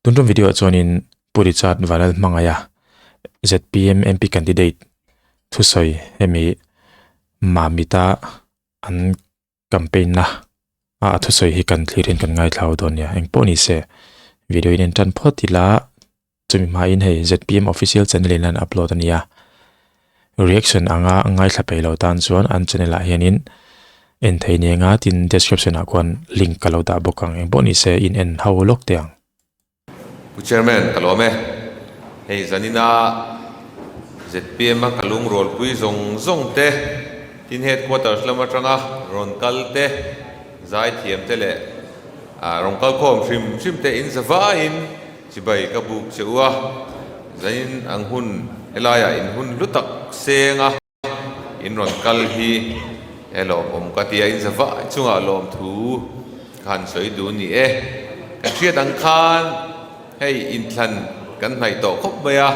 Tun tum video ah chuanin Pu Richard Vanlalhmangaia zpm MP candidate thusawi hemi Mamita an campaign na a thusawi hi kan thlir hian kan ngaithla dawn nia engpawh ni se video in en tan phawt ila chumi hmain hei zpm official channel in an upload a nia reaction anga ngaithla peih lo tan chuan an channel ah hianin en thei ni anga tin description ah khuan link ka lo dah bawk ang engpawh ni se in en ho lawk teh ang. Pu Chairman, ka lawm e. Hei zanina zpm a ka lungrualpui zawng zawng te, tin headquarters lam atanga rawn kal te, zaithiam te leh rawn kal khawm hrim hrim te in zavaiin chibai ka buk che u a. Zanin ang hun helaiah in hun hlu tak seng a. In rawn kal hi he lawmawm ka ti a, in zavai chungah lawmthu ka han sawi duh ni e. Kan hriat ang khan hei inthlan kan hnaih tawh khawp mai a,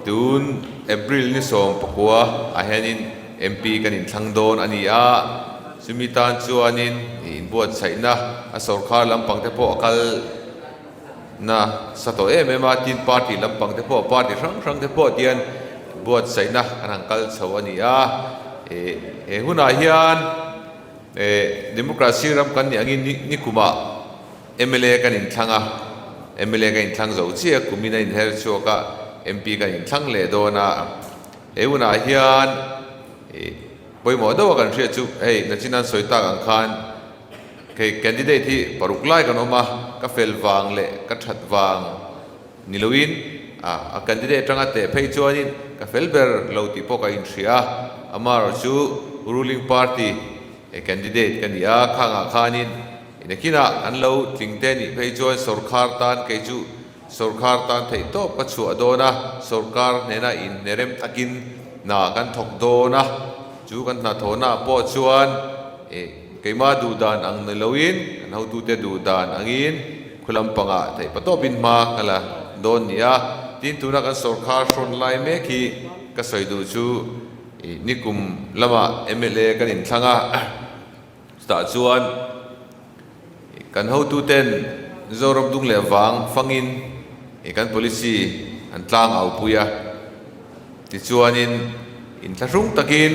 tun April ni 19 ah hianin MP kan inthlang dawn a ni a, chumi tan chuanin inbuatsaihna a sawrkhar lampang te pawh a kal Na sa tawh em em a, tin party lampang te pawh party hrang hrang te pawh tian buatsaihna an han kal chho a ni a. He hunah hian democracy ram kan nih angin nikumah mla kan inthlang a, mla kan inthlang zo chiah a, kumin a inher chhuak a, MP kan inthlang leh dawn a. He hunah hian pawimawh deuh a kan hriat chu hei nachin an sawi tak ang khan, Kei candidate hi paruk lai kan awm a, ka fel vang leh ka that vang ni loin a candidate atanga teh phei chuanin ka fel ber lo tih pawh ka inhria a, amaherawh chu ruling party candidate ka ni a, khangah khanin nakinah an lo tling te nih phei chuan sawrkhar tan kei chu sawrkhar tan theihtawp ka chhuah dawn a, sawrkar hnena inhnerem takin hna kan thawk dawn a, chu kan hnathawhnaah pawh chuan Keimah duh dan ang ni loin kan hotute duh dan angin khu lampangah theih patawpin hma ka la dawn ni a. Tin, tuna kan sawrkhar hrawn lai mek hi ka sawi duh chu nikum lamah mla kan inthlang a, chutah chuan kan hotuten Zoram dung leh vang fangin kan policy an tlang au pui a. Tichuanin inthlahrung takin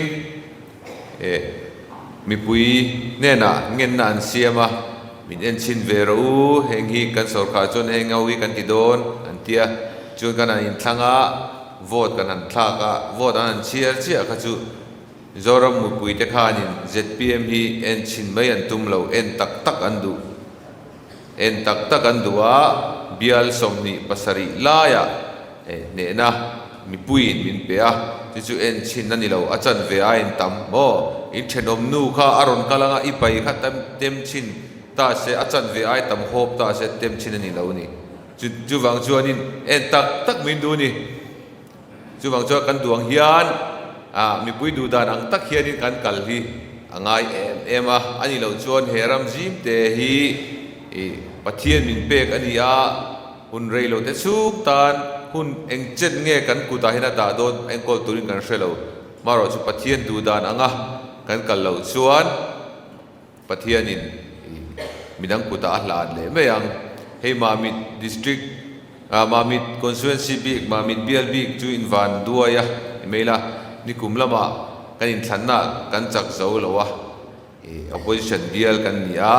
Mipui hnenah ngenna an siam a, min en chhin ve rawh u, heng hi kan sawrkhar chuan heng ho hi kan ti dawn an ti a, chuan kan han inthlang a, vote kan han thlak a, vote an han chhiar chiah kha chu Zoram mipuite khanin zpm hi en chhin mai an tum lo, en tak tak an duh, en tak tak an duh a, bial 27 laiah Hnehna mipuiin min pe a, chu chu en chhin a ni lo, a chanve a en tam maw? In thenawm nu kha a rawn kal anga i pai kha tem chhin ta se, a chanve ai tam hawp ta se tem chhin a ni lo ni. Chu chuvang chuanin en tak tak min duh a ni. Chuvang chuan kan duh ang hian ah mipui duh dan ang tak hianin kan kal hi a ngai em em a, a ni loh chuan he ram zim te hi ih Pathian min pek a ni a, Hun rei lo te chhung tan hun eng chen nge kan kutah hian a dah dawn enkawl turin kan hre lo. Marawh chu Pathian duh dan anga kan kal loh chuan Pathianin midang kutah a hlan leh mai ang. Hei Mamit District ah Mamit Constituency bik Mamit bial bik chu invan duai a email a nikum lamah kan inthlanna kan chak zo lo a. Opposition bial kan ni a,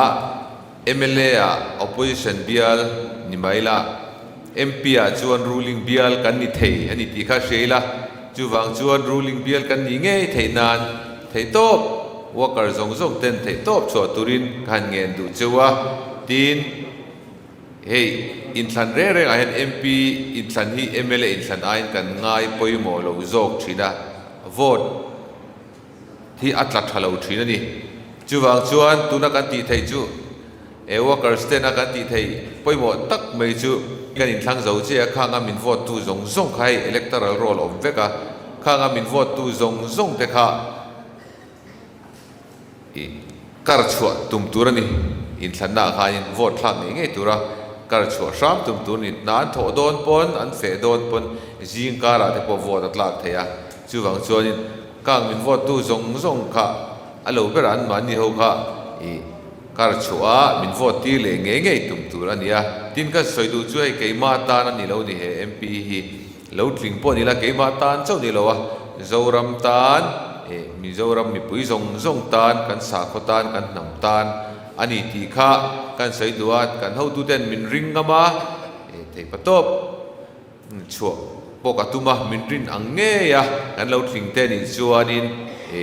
mla ah opposition bial ni mai la, MP ah chuan ruling bial kan ni thei a ni tih kha hria ila, chuvang chuan ruling bial kan nih ngei theih nan theihtawp worker zawng zawng ten theihtawp chhuah turin ka han ngen duh cheu a, tin hei inthlan reng reng ah hian MP inthlan hi mla inthlan aiin kan ngai pawimawh lo zawk thin a, vote. hi a tla tha lo thin a ni. Chuvang chuan tuna kan tih theih chu he workers tena kan tih theih pawimawh tak mai chu kan inthlang zo che a, khanga min vote tu zawng zawng kha hei electoral roll awm vek a, khanga min vote tu zawng zawng te kha ih kar chhuah tum tur a ni. Inthlanna ah khanin vote thlak ngei ngei tura kar chhuah hram tum tur a ni. Hna an thawh dawn pawn, an feh dawn pawn zing karah te pawh vote a tlak thei a, chuvang chuanin Kang min vote tu zawng zawng kha a lo ber an mahni ho kha i Kar chhuah a min vote tir leh ngei ngei tum tur a ni a, tin ka sawi duh chu hei keimah tan a ni lo ni he MP hi lo tling pawh ni la keimah tan chauh ni lo a, Zoram tan eh Mizoram mipui zawng zawng tan kan sakhaw tan kan hnam tan a ni tih kha kan sawi duh a, kan hotuten min ring ngam a eh theihpatawp. Chhuah pawh ka tum a, min rin ang ngei a, kan lo tling te nih chuanin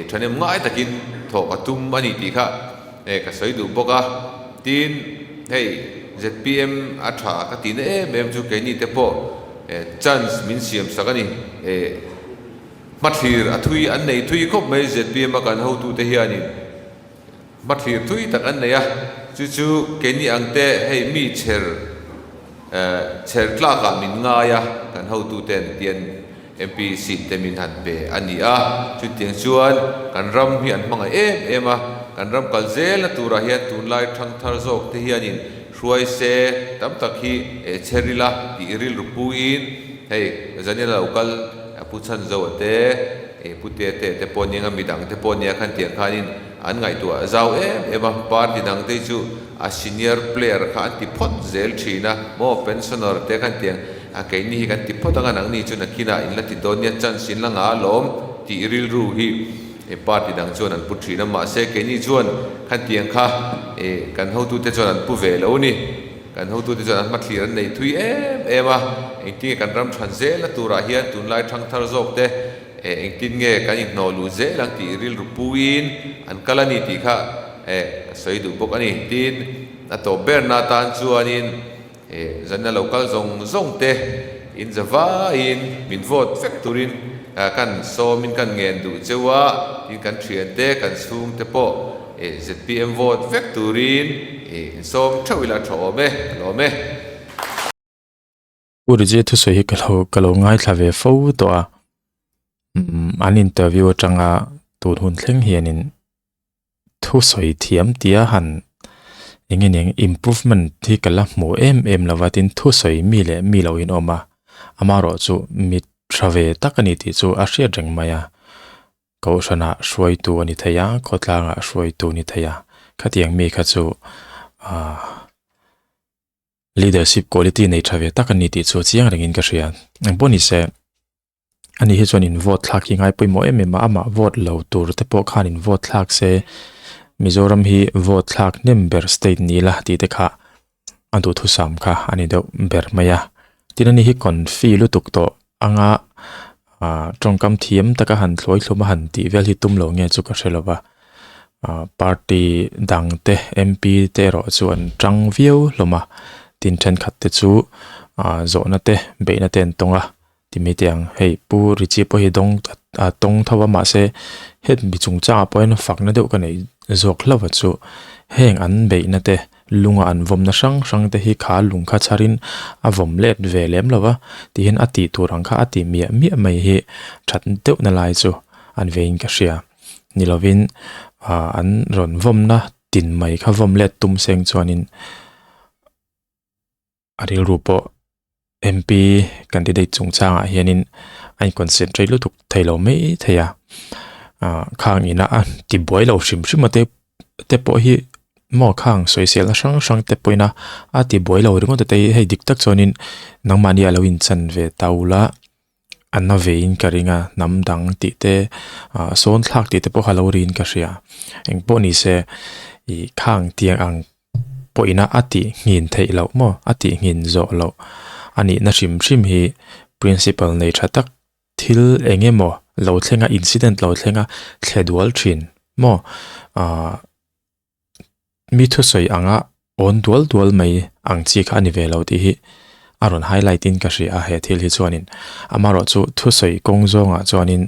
thahnem ngai takin thawh ka tum a ni tih kha ka sawi duh bawk a. Tin, hei zpm a tha ka tihna em em chu keini te pawh chance min siam sak a ni. Hmathlir a thui an nei thui khawp mai zpm a kan hotute hianin. Hmathlir thui tak an nei a, chu chu keini ang te hei mi chher chher tlakah min ngai a, kan hotuten tian MP seat te min han pe a ni a, chutiang chuan kan ram hi an hmangaih em em a, kan ram kal zelna turah hian tunlai thangthar zawk te hianin hruai se tam tak hi chher ila tih rilru puiin hei Zanila lo kal Pu Chhanzoa te, Pu Tete te pawh nia midang te pawh nia khan tiang khanin An ngaihtuah zau em em a, party dang te chu a senior player kha an ti phawt zel thin a, maw pensioner te khan tiang a keini hi kan ti phawt anga nangni chu nakinah in la ti dawn nia chance in la ngah alawm tih rilru hi e party dang chuan an pu thin a, mahse keini chuan khan tiang kha e kan hotute chuan an pu ve lo ni, kan hotute chuan an hmathlir an nei thui em em a, engtinge kan ram than zelna turah hian tunlai thangthar zawk te Eh, engtin nge kan inhnawh luh zel ang tih rilru puiin an kal a ni tih kha eh ka sawi duh bawk a ni. Tin, a tawp berna atan chuanin eh zanna lo kal zawng zawng te in za vaiin min vote vek turin kan sawmin kan ngen duh cheu a, tin kan thiante kan chhungte pawh eh zpm vote vek turin eh insawm theuh ila tha awm e, ka lawm e. U Rijia thusawi hi ka lo ka lo ngaithla ve fo tawh a umm an interview atanga tun hun thleng hianin thusawi thiam tia han eng nge niang improvement hi ka la hmu em em lo va tin thusawi mi leh mi lo in awm a amaherawh chu mi tha ve tak a ni tih chu a hriat reng mai a kohhranah hruaitu a ni thei a khawtlangah hruaitu a ni thei a khatiang mi kha chu ahh. Leadership quality nei tha ve tak a ni tih chu a chiang rengin ka hria. Engpawh ni se, ani hi chuan in vote thlak hi ngai pawimawh em em a, amah vote lo tur te pawh khan in vote thlak se, Mizoram hi vote thlak hnem ber state ni la tih te kha a duhthusam kha a ni deuh ber mai a. Tin ani hi confi lutuk tawh anga ah tawngkam thiam taka han thlawi thlum a han tih vel hi tum lo nge chu ka hre lo va. Ah party dang te M_P te erawh chu an tang viau hlawm a tin thenkhat te chu ah zawhna te beihna te an tawng a ti mai teh ang hei pu Richie pawh hi dawng a tawng tho a mahse hemi chungchangah pawh hian fakna deuh ka neih zawk hlauh a chu heng an beihna te. Lunga an vawmna hrang hrang te hi kha lung kha chharin a vawm let ve lem lo va, tihian a tih tur ang kha a ti miah miah mai hi that deuhna lai chu an veiin ka hria. Ni lovin ah an rawn vawmna tin mai kha vawm let tum seng chuanin a rilru pawh MP candidate chungchangah hianin a in concentrate lutuk thei lo mai thei a ah khang ina a ti buai lo hrim hrim a te te pawh hi maw khang sawiselna hrang hrang te pawhin a a ti buai lo ringawt a te hi hei dik tak chuanin nangmahni a lo inchan ve ta ula a na vein ka ring a hnam dang tih te ah sawn thlak tih te pawh kha lo rin ka hria engpawh ni se ih khang tiang ang. pawhina a tih nghin theih loh maw a tih nghin zawh loh a nihna hrim hrim hi principle nei tha tak thil eng emaw lo thleng a incident lo thleng a thle dual thin maw ahh mi thusawi anga awn dual dual mai ang chi kha a ni ve lo tih hi a rawn highlight in ka hria a he thil hi chuanin amaherawhchu thusawi kawng zawngah chuanin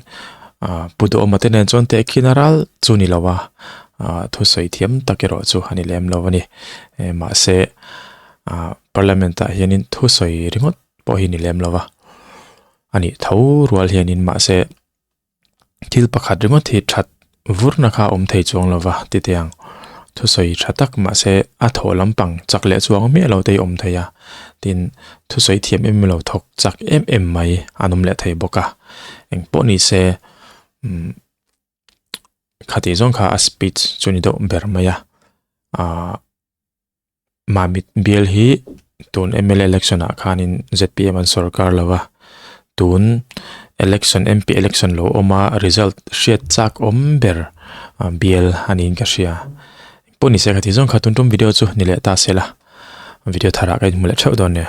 ah pu duhawma te nen chuan tehkhin a ral chu ni lo a ah thusawi thiam tak erawh chu a ni lem lo a ni eh mahse ah parliament ah hianin thusawi ringawt pawh hi ni lem lo va a nih tho rual hianin mahse. Thil pakhat ringawt hi that vurna kha a awm thei chuang lo va ti teh ang. Thusawi tha tak mahse a thawh lampang chak leh chuang miah lo te hi awm thei a, tin thusawi thiam em em lo thawk chak em em mai an awm leh thei bawk a. Engpawh ni se umm khatih zawng kha a speech chu ni deuh ber mai a. Ahh Mamit bial hi tun mla election ah khanin zpm an sawrkar lo a, tun election mp election lo awm a result hriat chak awm ber bial a niin ka hria. Pawh ni se ka tih zawng kha tun tum video chu ni leh ta se la video tharah ka inhmu leh theuh dawn nia.